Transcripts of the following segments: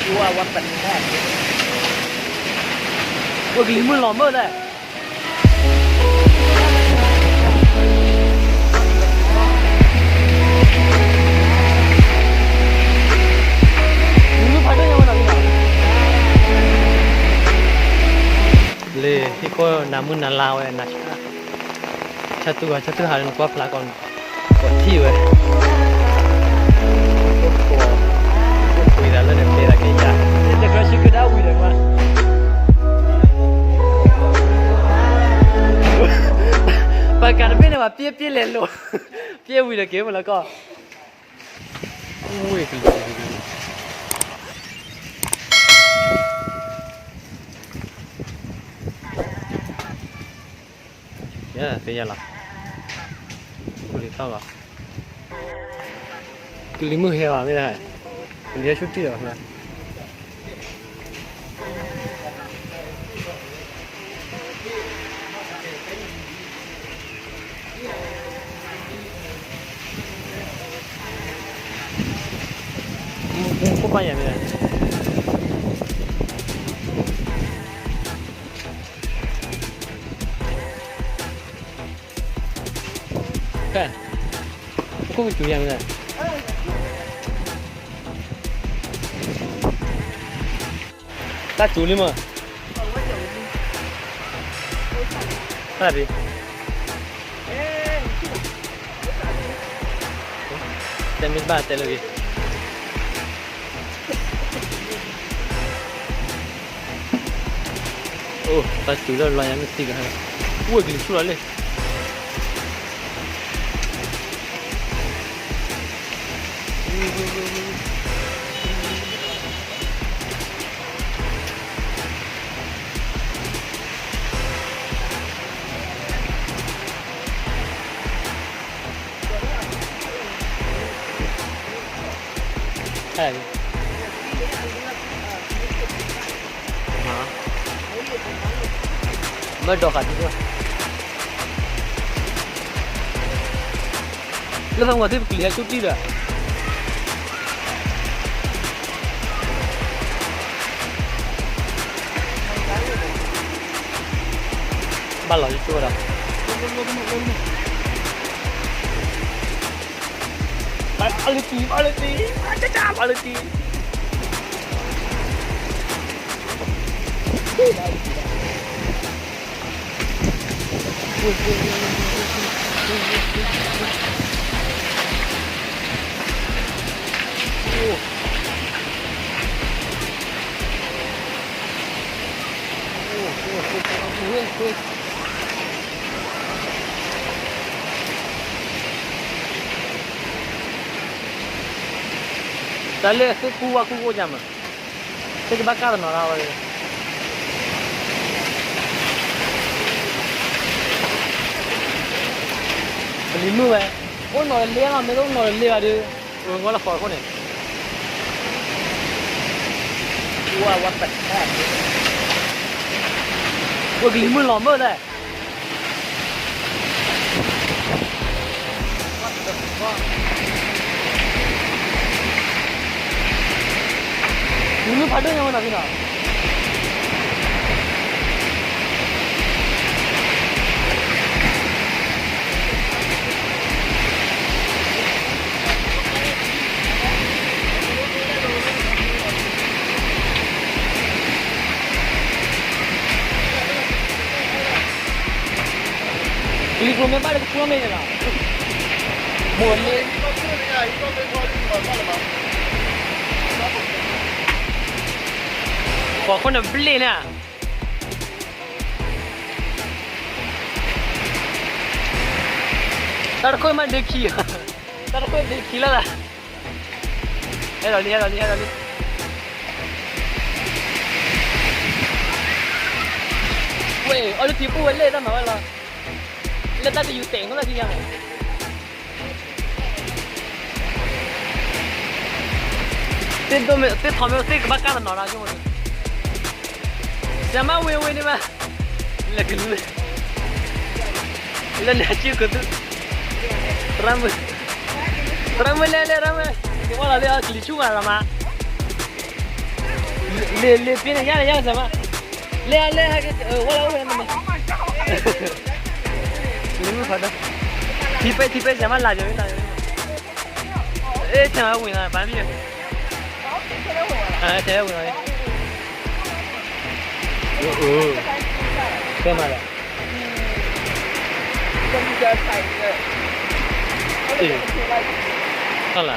အိၣ်ကလံၤမုၢ်လီၤမုၢ်လဲၣ်. လၢဟံၣ်ခိၣ်နၤမုၢ်နၤလါဝဲနၤဆၣ်, ဆၣ်တူၢ်ဂီၤ ဆၣ်တူၢ်ဟးလၢနကွၢ်ဖျါကီးန့ၣ်, ကွၢ်ထံၣ်ဝဲ, ကွၢ်ကွံာ်သးလၢနတဲဒၣ်က့ၤယၤ, တကြၢးဆံကဒါဝံၤဒီးကွၢ်, ပှၤကးတဘ့ၣ်န့ၣ် ပှၤပျဲပျဲလဲၤလိာ်, ပျဲဝံၤဒီးက့ၤမ့ၢ်လၢကီၢ် ဝ့ၢ်ကလံၤ, သ့ၣ်ညါလီၤ, ကလံၤထီၣ်လီၤ, ကလံၤမုၢ်ဟဲလီၤမ့ၢ်ဒၣ်, ကလံၤဟဲဆူတံၢ်လီၤ, ခိၣ်ပၢ်ယၤမ့ၢ်, ဖဲ, ခိၣ်ကစူၤယၤမ့ၢ်, တၢ်စူၤလံမး, တၢ်ဖံး, တဲမ့ၢ်တဘၣ်တဲလၢဂ့ၤ, အိၣ် တၢ်စူၤလၢလီၤယၤမ့ၢ်သံကဟဲ, အိၣ်ကလံၤဆူၣ်လီၤလံ. မ့ၢ်ဒီးဃာ်ဒ်သိး လၢဖဲမၤသ့ၣ်ပကလံၤဟဲဆူတံၢ်ဒီး ဘၣ်လီၤယကၠိဒီး ဘၣ်လၢတံၢ် ဘၣ်လၢတံၢ် ဘၣ်လၢတံၢ် ဘၣ်လၢတံၢ် တၢ်လၢသ့ၣ်ကူဝါကူအိၣ်ညါမး သ့ၣ်ကဘၣ်ကၢ်တနီၤရၣ်ဝဲ ပလံၤမုၢ်ဝဲ အိၣ်နီၢ်တလ့ၢ်လီၤ မ့ၢ်တအိၣ်နီၢ်တလ့ၢ်ဘၣ်ဒီး ဝဲလၢဃီၤခိၣ်န့ၣ် ဝဲကလံၤမုၢ်လီၤမုၢ်လဲၣ် မုၢ်ဖးဒိၣ်ညါဝဲနီၤဖံနီၤ ကလံၤကျိၤမ့ၢ်ဘၣ်လၢကဆူၣ်မ့ၢ်န့ၣ်လီၤ မိၢ်လ့ ဃီၤခိၣ်န့ၣ်ဘျ့ၣ်န့ၣ် တၢ်တခိၣ်မးဒ့ခံ တၢ်တခိၣ်ဒ့ခံလၢ်လၢ် ဟဲလီၤလံ ဟဲလီၤလံ ဟဲလီၤလံ ဝဲ အီၤလၢထံပူၤဝဲလဲၣ်တၢ်မၤဝဲလီၤ လၢတၢ်ကယူၤတဲာ်ခိၣ်လၢထံညါမး သ့ၣ်ဒိၣ်မ့ၢ် သ့ၣ်ထီၣ်မ့ၢ် သ့ၣ်ကဘၣ်ကၢ်တနီၤလီၤ ကၠိမး ဆရာမဝေဝေန့ၣ်ဘၣ် လဲၤကလူၤ လၢလဲၤကၠိကသူ ရမုၢ် ရမုၢ်လဲၤလဲၤရမုၢ် က့ၤဝဲလီၤလၢကလံၤဆူၣ်မးလီၤမး လ့ၤ လ့ၤပ့န့ၣ် ယါလၢယါကစၢ်မး, လ့ၤအီၤလ့ၤဟဲက့ၤ ဝဲလီၤအိၣ်ဝဲနမး, လ့ၤမုၣ်ဖးဒိၣ်, ထံပဲထံပဲစၢ်မး လၢယိၤလၢယိၤ, အဲ ထဲဝဲဝံၤလီၤ ဘၣ်မံၤ, အဲ ထဲဝဲဝံၤလီၤ, အဲ တဲမးလီၤ. ဘၣ်လဲၣ်,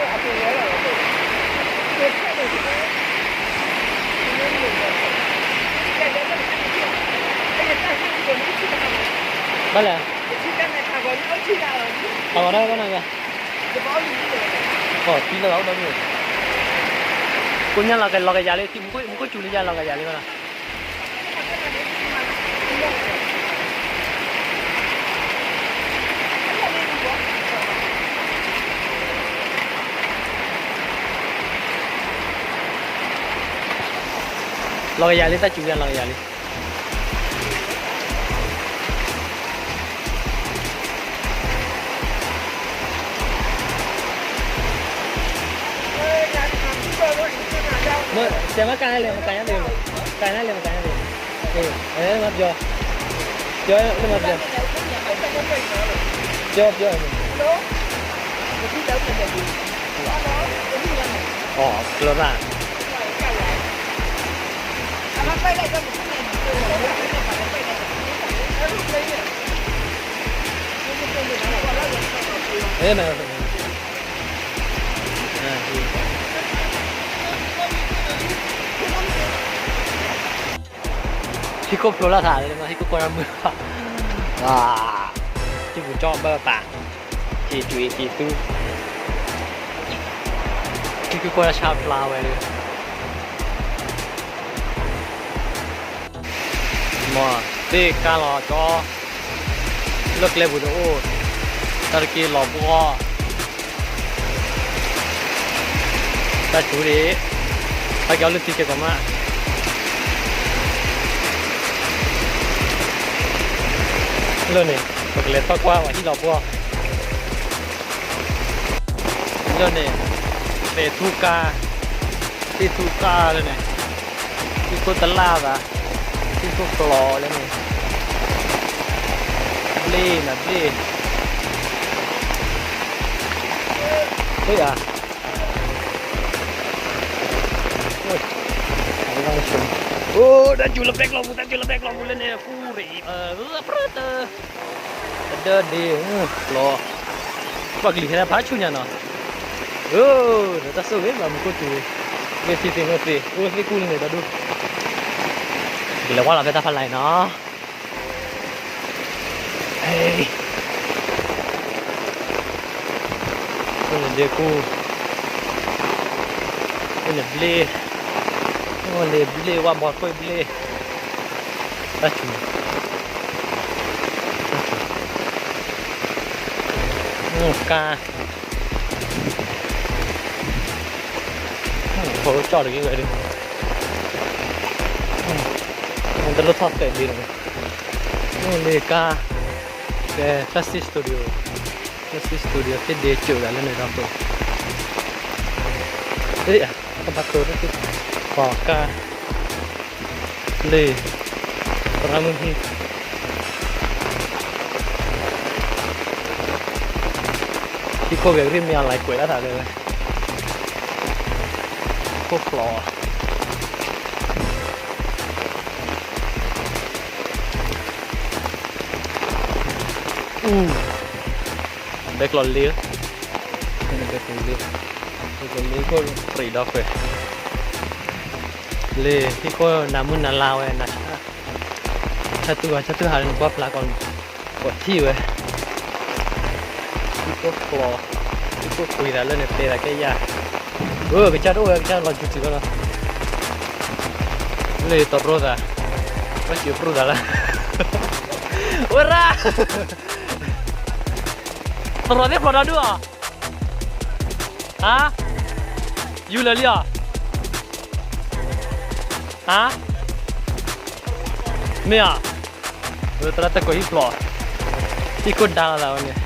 အဂီၤဒၣ်ဘၣ်နၤ, ထံလၢအအိၣ်ဒီးမုၢ်, ကိညါလီၤကယၤလံ, မူခိၣ်စူၤလံယၤလီၤကယၤလံဘၣ်နၤ. လီၤကယၤလံ တၢ်စူၤယၤလီၤကယၤလံ. တဲမ့ၢ်ကါန့ၣ်လဲၣ် မကါညါန့ၣ်, ကါန့ၣ်လဲၣ် မကါညါန့ၣ်, အဲ မၤပျီ, ပျီလၢမၤပျီ, ပျီပျီန့ၣ်, အီ ကျၢၤဘၣ်, အဲ ဟံၣ်ခိၣ်ဖျိလၢထး ဟံၣ်ခိၣ်ကွၢ်တၢ်မုာ်, ဟံၣ်ပူၤကၠီဘၢပာ်, က့ၤကွံာ်က့ၤသူ, ဟံၣ်ခိၣ်ကွၢ်တၢ်ဆါဖျါဝဲဒီး, မ်သ့ၣ်ကါလီၤကၠီ လၢကျဲပူၤတအိၣ်, တၢ်တက့ၢ်လီၤဘှီ, တၢ်စူၤဒံး, တၢ်ကၠီလၢသံကဲကီးမး, လၢန့ၣ် ပကလဲၤထီၣ်ကွၢ်ပှၤဟံၣ်လီၤဘှီ, လၢန့ၣ် သ့ၣ်ထူကါ, သ့ၣ်ထူကါလၢန့ၣ်, ဟံၣ်ခိၣ်တလၢ်သး, ဟံၣ်ခိၣ်ကျီလၢန့ၣ်, ဘျ့နၤဘျ့, အိၣ်ယၤ, အိၣ်, တၢ်စူၤလၢဘျဲၣ်ကျီပူၤ တၢ်စူၤလၢဘျဲၣ်ကျီပူၤလၢန့ၣ် အကူရံၤ, ပြၢတၢ် တဒၢဒ့, ကျီ, ပှၤကလံၤဟဲဒၣ်ဖးဆူညါနီၤ, အၢ, ဒီးတၢ်ဆိၣ်ဂ့ၤလီၤ မူခိၣ်စူၤ, မ့ၢ်သံသ့ၣ်မ့ၢ်သ့ၣ် အိၣ်သ့ၣ်ကူၣ်လံန့ၣ် ဒီဒူၣ်, ကလဲၤဝါလီၤဖဲတၢ်ဖးလဲၢ်နီၤ, ဟဲ, အိၣ်န့ၣ်ဒ့ကူၣ်, အိၣ်န့ၣ်ဘျ့, အိၣ်န့ၣ်ဘျ့ ဝါဘီထွဲဘျ့, တၢ်စူၤ, ကါ, ဖိကၠီၣ်တဂ့ၤဝဲဒၣ်, တလိၣ်ထီၣ်ပဲာ်ဒ့လီၤ, အိၣ်လၢကါ, ကဲ Classic Studio, Classic Studio သ့ၣ်ဒ့ကၠိၤဒၣ်လၢန့ၣ်ဒီးသိး, တဘၣ်ကျိၤတၢ်သ့ၣ်, ပှၤကါ, လ့ၤ, သရၣ်မုၣ်ဟံၣ်, ဟံၣ်ခိၣ်ဂဲၤရံၣ်မ့ၢ်အလၢကွဲးလၢထးလၢဝဲ, ဟံၣ်ခိၣ်ကျီ, ဘဲကျီလ့, ဘဲကျီလ့, ဘဲကျီလ့ခိၣ်ရံးဒီးခွဲး, လ့ၤဟံၣ်ခိၣ်နးမုၢ်နးလါဝဲနၤ, ဆၢတူၢ်ဂၤ ဆၢတူၢ်ဟးလၢနကွၢ်ဖျါကီး, ပှၤထံၣ်ဝဲ, ဟံၣ်ခိၣ်ကျီ, ဟံၣ်ခိၣ်ကွံာ်သးလၢန့ၣ် တဲသးကဲယၤ, အၢ ကစၢ်တအိၣ်ဝဲ ကစၢ်လီၤစုစုလီၤ, လ့ၤတရိသး, ဘၣ်စံးပရိသးလၢ, ဝဲရၣ်, တရိသ့ၣ်ဖျိးဒီဒူၣ်အီၤ, ဟါ, ယူၤလၢာ်လံအီၤ, ဟါ, မ့ၢ်အီၤ, သရၣ်တၢ်ကိးဟံၣ်ဖျိး, ဟံၣ်ခိၣ်ဒါလီၤသးဝဲန့ၣ်.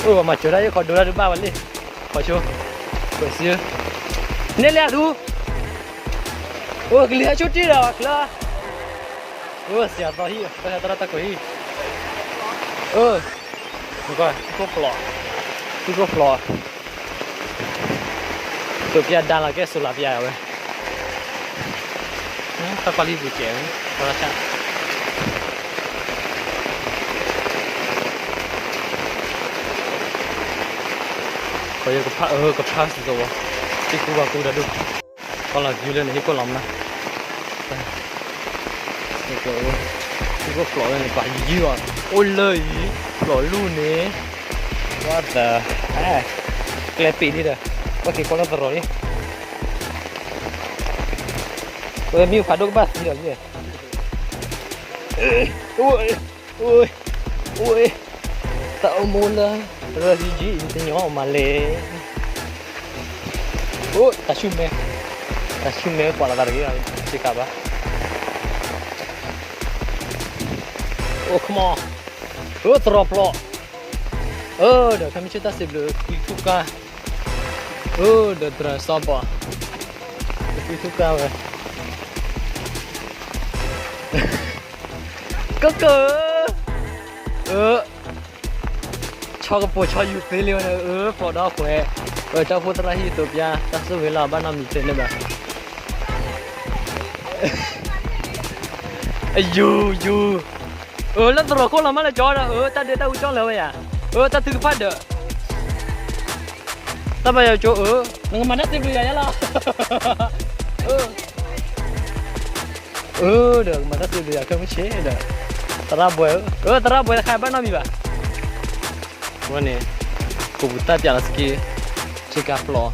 အိၣ်မၤစၢၤတၢ်ယခီဒိတၢ်ဒုးဘၣ်ဝဲလံ, ခီဆိ, ကွဲးစံ, န့ၢ်လၢအသူ, အိၣ်ကလံၤဟဲဆိတံၢ်ဒီးချၢ, အိၣ်စံးအသီဟံၣ် တၢ်ဟဲသရၣ်တၢ်ကွဲးဟံၣ်, အိၣ်, ကွၢ်, ထံခိၣ်ဖျိး, ထံခိၣ်ဖျိး သိးပျၢ်ဒါလီၤကဲ solar ပျၢ်ဝဲ, တၢ်ကွၢ်လံပူၤကဲးဝဲ, ကဖး ကဖးစံးသဝီ, သံကူဘၣ်ကူဒီးဒိၣ်, ကီၢ်လီၤယူၤလၢန့ၣ် ဟ့ၣ်ခိၣ်လီၤမး, ဟ့ၣ်ခိၣ်ဖျိးလၢန့ၣ် ပှၤယူၤအီၤ, အိၣ်လၢအံၤ, ဖျိးလူၢ်န့ၣ်, ဝါသး, ကျဲပ့ၤဒ်ဒီး, ကွၢ်က့ၤကွၢ်လၢသရိာ်လံ, ဝဲမ့ၢ်ဖးဒိၣ်ကဘၣ်သံဒီး, အိၣ်, အိၣ်, တၢ်အိၣ်မူလၢ refugee တညီမးလဲၣ်, အိၣ်, တၢ်ဆူၣ်မဲ, တၢ်ဆူၣ်မဲကွၢ်လီၤသးတဂ့ၤ, ဆ့ကၤဘၣ်, အိၣ် come on, အိၣ် သရိာ်ဖျိး, အိၣ်ဒီး ခါမ့ၢ်ဆ့ၣ်တၢ်စံးဘျုး ကွံထူၣ်ကါ, အိၣ်ဒီး သရၣ်စီၤပီၤ, ကွံထူၣ်ကါဝဲ ကကၢ, အၢ, ဆီကပိာ်ဆီယူၤသ့လံဝဲန့ၣ်, အၢ ဖျိးဒီးခွဲး, အၢ တၢ်အိၣ်ဖှိၣ်သရၣ်ဟံၣ်သိးပျၢ် တၢ်ဆိၣ်ဂ့ၤလီၤ ဘၣ်နီတမံၤသ့န့ၣ်ဘၣ်, အယူၤယူၤ, အၢ လၢသရိာ်ခိၣ်လီၤမးလၢကၠီဒီး အၢ တၢ်ဒ့တၢ်ဝံကၠီလၢဝဲယၤ, အၢ တၢ်ထုကဖၣ်ဒၢး တၢ်ဘၣ်ယၤကၠိအၢ, နကမၤတၢ်စံးဘျုးယၤယဲလီၤ, အၢ, အၢ ဒီးကမၤတၢ်စံးဘျုးယၤခဲမုၢ်ဆ့ၣ်ဒီး, သရၣ်ဘွဲၣ်ဧၢ, အၢ သရၣ်ဘွဲၣ်တခါဘၣ်နီတမံၤဘၣ်, ဝဲန့ၣ်, ကိးပူၤတၢ်ပျးလီၤစက့, ဆ့ကၤဖျိး,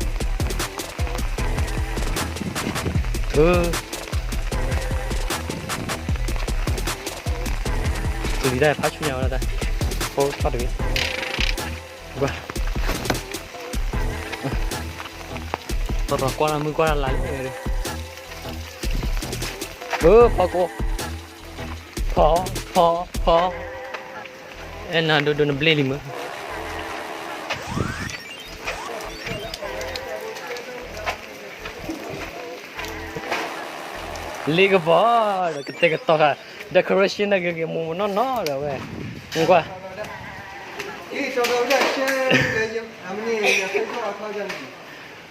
အၢ ကလံၤတၢ်ဖးဆူညါဝဲဒၣ်, ဖိထီၣ်တဂ့ၤ, ကွၢ်, သရိာ်ကွၢ်လၢမုၢ်ကွၢ်လၢ်လၢ်လံ, အၢ ဖီကိ, ဖီ, ဖီ, ဖီ, အဲၣ်နၤဒိဒိနဘျ့လံမ့ၢ် လ့ကပီၤဒီး ကတဲာ်ကတီၤဃာ် decoration န့ၣ်ဂ့ၤဂ့ၤမူမူနီၢ်နီၢ်ဒီးဝဲ, ကွၢ်,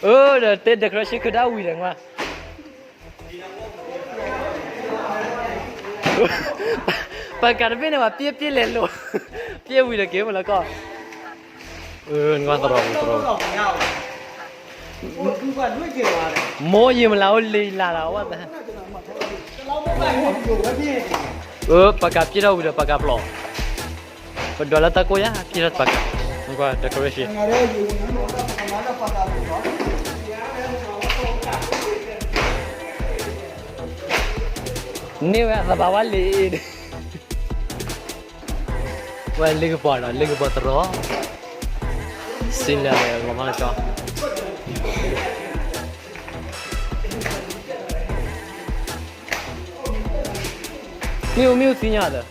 အၢ ဒီးတဲ decoration ခုဒၣ်ဝံၤဒီးကွၢ်, ပှၤကးတဘ့ၣ်န့ၣ် ပှၤပျဲၢ်ပျဲၢ်လဲၤလိာ်, ပျဲၢ်ဝံၤဒီးက့ၤမ့ၢ်လၢကီၢ်, အၢ နကွၢ်သရိာ်ပူၤသရိာ်ပူၤ, မိၢ်ယံာ်မလၤအိၣ်လံလၢ်လီၤ, အၢ ပှၤကးပျဲၢ်ထီၣ်ဝံၤဒီးပှၤကးဖျိး, ပဒွးလၢတၢ်ကိၢ်ယါ ပျဲၢ်ထီၣ်ပှၤကး, နကွၢ် decoration န့ၢ်ဝဲအသဘာဝလံ, ဝဲလ့ကပီၤဒီး လ့ကပီၤသရိာ်, စံလၢလီၤမးလၢကီၢ်, မ့ၣ်အူမ့ၣ်အူသ့ၣ်ညါဒီး,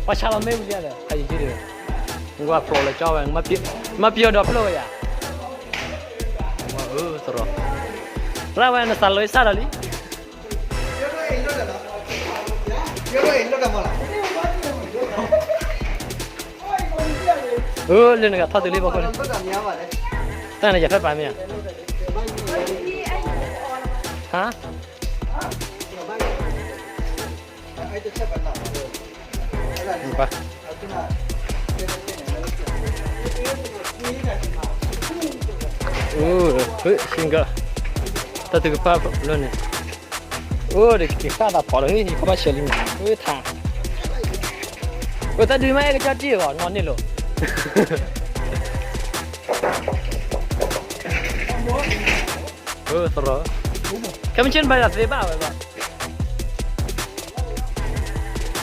ပှၤဆါလီၤမ့ၣ်အူလံဒီး ဟဲယံၤဒုး, နကွၢ်ဖျိးလၢကၠီဝဲ, မ့ၢ်ပယီၤဒီးဖျိးဝဲယၤ, အၢ သရိာ်, ရၣ်ဝဲနစးလီၤစၢ်ဒီးလံ အၢ လၢနကထီၣ်တုၤလံဘၣ်ခိၣ်န့ၣ်, တၢ်န့ၣ်ယဖဲပာ်မ့ၢ်ဧါ, ဟါ, ပာ် အၢ ဟ့ၣ်က, တၢ်ထုကဖၣ်လၢန့ၣ်, အိၣ်ဒီးက့ၤဃၣ်သးဖီးဒီး ဟ့ၣ်ခီဘၣ်ဆဲးလံမး ဝ့ၢ်ထါ, အိၣ်တၢ်ဒုးမး အဲၣ်ကစၢ်တံၢ်အဂီၢ် နီၢ်န့ၣ်လိၤ, အိၣ်သရိာ်, ခဲမုၢ်ဆ့ၣ်နဘၣ်ယၤသ့ဘၣ်ဝဲဘၣ်,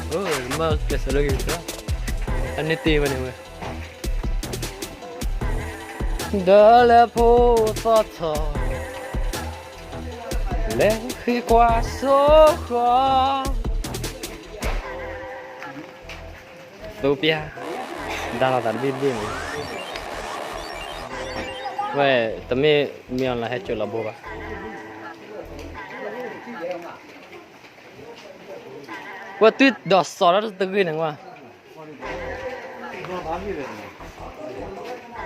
အိၣ်မ့ၢ်ကျဲးစၢးလၢဂ့ၤကတၢၢ်, အန့ၣ်တ့ၢ်ဝဲန့ၣ်ဝဲ ဒီးလဲၤဖိသီၣ်ထီၣ်, လဲၤဃ့ကွၢ်စိဃီၤ, သိပျၢ်, ဒါလီၤသးတဘ့ၣ်တဘ့ၣ်န့ၣ်, ဝဲ တမ့ၢ်မ့ၢ်အီၤလၢဟဲစိာ်လီၤဘိဘၣ်. ဝဲတုၤဒီးစီၤဒၣ်တဂ့ၤန့ၣ်ဝဲ,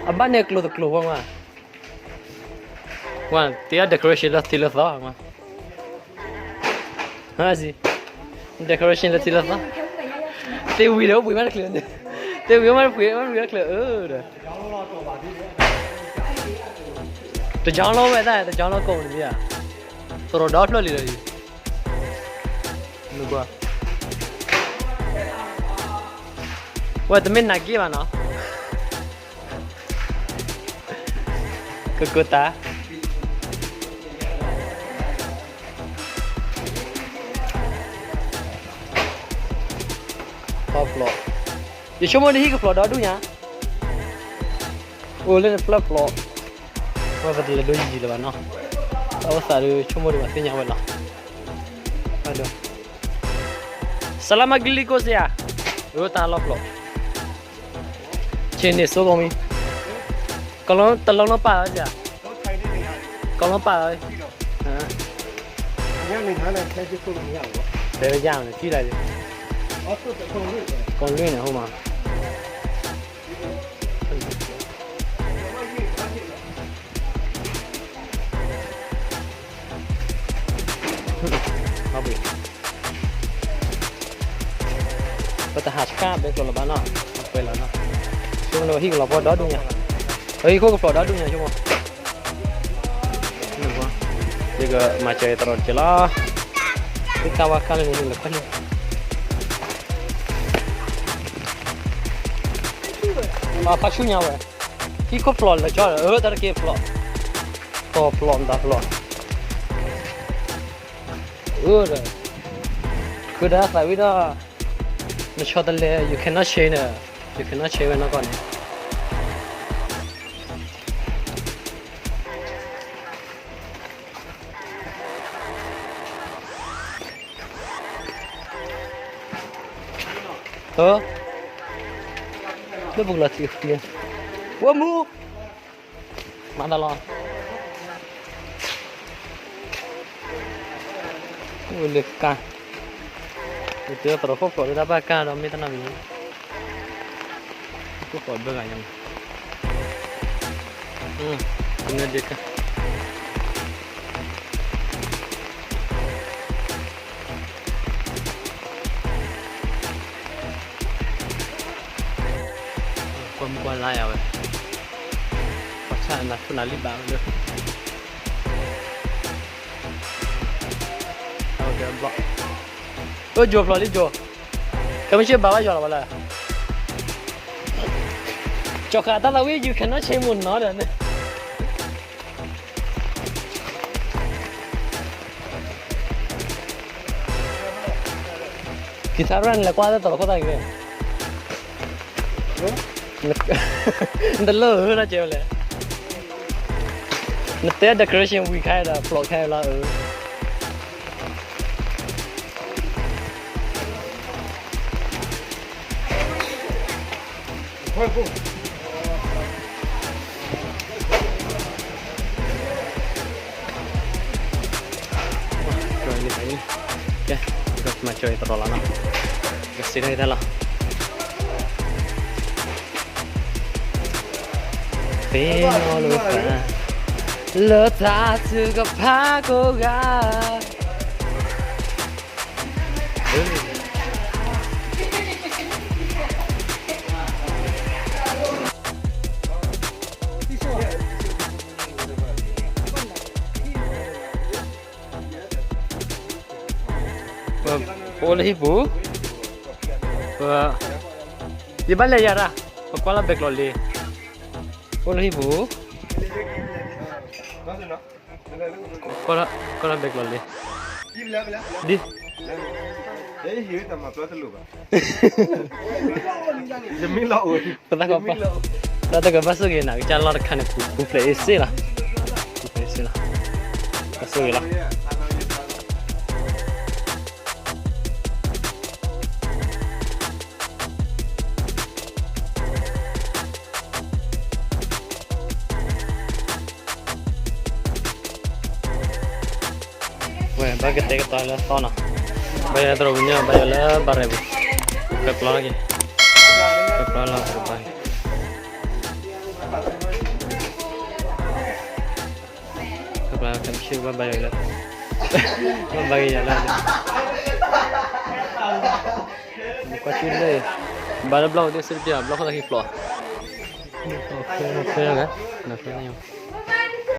အဘၣ်န့ၣ်ကျိၤတကျိၤဝဲမး, ဝဲ တ့အီၤ decoration လၢသံလၢသီမး, ဟါစံ, decoration လၢသံလၢသီ, သ့ဝံၤဒီးအိၣ်ဘှံးမးတချုးန့ၣ်, သ့ဝံၤမးတချုး မးတချုးအၢဒီး တကၠီလီၤဝဲဒၣ် တကၠီလီၤကိးနံၤဧါ, သရိာ်ဒီဖျၢၣ်လံဒီးအံၤ, နကွၢ်, ဝဲတမ့ၢ်နၤက့ဘၣ်နီၤ, ကကတၢၢ် ဖျိး, ယဆိကမိၣ်နဟံၣ်ကဖျိးဒီဒူၣ်ညါ, အိၣ်လၢနဖျၢၣ်ဖျိး, ဝဲပတလဲၤဒိယံာ်လၢၤဘၣ်နီၤ, တၢ်အိၣ်သးဒုးဆိကမိၣ်ဒုးဘၣ်သ့ၣ်ညါဝဲလီၤ, အဒိ, စလါမၤကလံၤကိးစ့ၢ်ဧါ, အတၢ်လီၤဖျိး ဆ့န့ၣ်စိကမံၤ, ကလီတလီၤနီပာ်လီၤစ့ၢ်, ကလီပာ်လီၤ, တဲဝဲယါန့ၣ်ထံၣ်လၢ, ကလွံၢ်န့ၣ်အဃိမး ပတဟးဆှၣ်ဘဲကျိၤလၢၤဘၣ်နီၤ, ပှဲၤလီၤနီၤ, ဆိကမိၣ်ဟံၣ်ကလီၤဖီဒီဒူၣ်ညါ, ဟံၣ်ခိၣ်ကဖျိးဒီဒူၣ်ညါဆိကမိၣ်, ယကမၤစၢၤတရီတက့ၢ်လီၤ, သ့ၣ်ကါဝါကါလၢန့ၣ်လဲၤခွဲးန့ၣ်, ဖါဆူညါဝဲ, ဟံၣ်ခိၣ်ဖျိးလၢကၠီဒီး အၢ တၢ်တက့ၢ်ဖျိး, တီၤဖျိးမတၤဖျိး အၢဒီး, ဃုဒၣ်သးဝံၣ်ဒီး, နဆီတလဲ you cannot change န့ၣ်, you cannot change ဝဲနီၢ်ကီၢ်န့ၣ်, လၢပကလီၤထံးဃံ, ဝဲမူ မၤတၢ်လီၤ, အိၣ်လၢကါ, ယတဲသရိာ်ခိၣ်ဖျိးလၢတၢ်ဘၣ်ကါဒီးမ့ၢ်တၢ်နီတမံၤ, ခိၣ်ဖျိးဘၢဂၤညါ, ကနၢဒ့ကါ ကွၢ်မုၢ်ကွၢ်လါယၤဝဲ, ပှၤဆၣ်နၤထူၣ်နၤလံၣ်ဘၣ်လၢ, အၢ ယိၤဖျိးလံယိၤ, ကမ့ၢ်ဘၣ်ဘၣ်ယွၤလီၤဝဲလၢ, ကၠီၤဃာ်တၢ်သးဝံၣ် you cannot change မူနီၤဒီးန့ၣ် ကံၤထါရၣ်န့ၣ် လဲၤကွၢ်လၢသရိာ်ခိၣ်သၣ်ဂ့ၤ, နတလိၣ်ဧၢ နီၢ်ကဲဝဲလဲၣ်, နတဲ decoration ဝံၤခါဒီး ဖျိးခဲလီၤဧၢ. ကဲ, မၤစၢၤတရီလီၤနီၤ, ကစံးတၢ်လီၤ, သ့ၣ်နီၣ်လိာ်သး လၢတၢ်ထုကဖၣ်ကိးဂၤ ပအိၣ်လၢဟံၣ်ပူၤ, ပ, ယဘၣ်လဲၤယၤတၢ်, ပကွၢ်လၢဘဲးကျိးလ့, အိၣ်လၢဟံၣ်ပူၤ, ကွၢ်လၢဘဲးကျိးလ့, ဒ် ပသးကီးပၢ်, တၢ်တကဘၣ်ဆိၣ်ဂ့ၤနၤ ကစၢ်လီၢ်တခါန့ၣ် ပူၤဖျဲးအ့ၣ်စ့ၢ်လီၤ, ပူၤဖျဲးအ့ၣ်စ့ၢ်လီၤ, ပဆိၣ်ဂ့ၤလီၤ. ဝဲဘၣ်ကတဲာ်ကတီၤလၢသီနီၤ, ဘၣ်ယိၣ်လၢသရိာ်ပူၤန့ၣ် ဘၣ်ယိၣ်လၢဘၣ်ရဲၣ်ပူၤ, ပျီလီၤက့ၤ, ပျီလီၤက့ၤဘၣ်, ပျီလီၤက့ၤဘၣ်ယိၣ်လၢ, ဘၣ်ဘၣ်က့ၤယၤလၢ, ကွၢ်ဆူၣ်လၢ, ဘၣ်လၢဘျီၣ်ဒ်စ့တပျၢ် ဘျီၣ်ခိၣ်သးဟံၣ်ဖျိး, ဖဲဖဲဖဲ